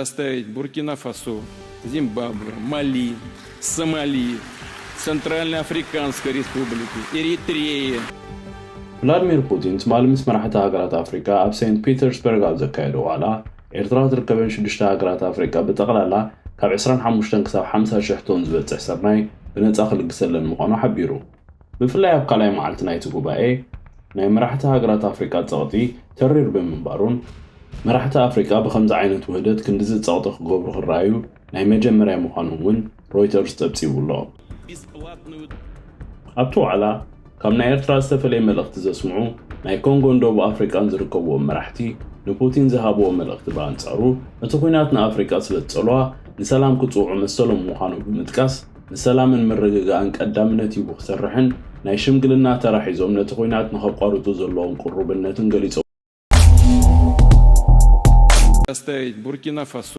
Оставить Буркина-Фасо, Зимбабве, Мали, Сомали, Центральноафриканской Республики, Эритреи. ቭላድሚር ፑቲን ትማሊ ምስ መራሕቲ ሃገራት ኣፍሪቃ ኣብ ሴንት ፒተርስበርግ ኣብ ዘካየዶ ዋዕላ፣ ኤርትራ ትርከበን ሽዱሽተ ሃገራት ኣፍሪቃ ብጠቕላላ ካብ ዕስራን ሓሙሽተን ክሳብ ሓምሳ ሽሕ ቶን ዝበጽሕ ስርናይ ብነጻ ክልግሰለን ምዃኑ ሓቢሩ። ብፍላይ ኣብ ካልኣይ መዓልቲ ናይቲ ጉባኤ፣ ናይ መራሕቲ ሃገራት ኣፍሪቃ ጸቕጢ ተሪር ብምንባሩን፣ መራሕቲ ኣፍሪቃ ብኸምዚ ዓይነት ውህደት ክንድዚ ጸቕጢ ክገብሩ ክረኣዩ ናይ መጀመርያ ምዃኑ እውን ሮይተርስ ጸብጺቡ ኣሎ። ኣብቲ ዋዕላ፣ ካብ ናይ ኤርትራ ዝተፈለየ መልእኽቲ ዘስምዑ ናይ ኮንጎን ደቡብ ኣፍሪቃን ዝርከብዎም መራሕቲ፣ ንፑቲን ዝሃብዎ መልእኽቲ ብኣንጻሩ፣ እቲ ኲናት ንኣፍሪቃ ስለ ዝጸልዋ፣ ንሰላም ክጽውዑ መሰሎም ምዃኑ ብምጥቃስ፣ ንሰላምን ምርግጋእን ቀዳምነት ሂቡ ክሰርሕን ናይ ሽምግልና ተራ ሒዞም ነቲ ኲናት ንኸቋርጹ ዘለዎም ቅሩብነትን ገሊጾም። Оставить Буркина-Фасо,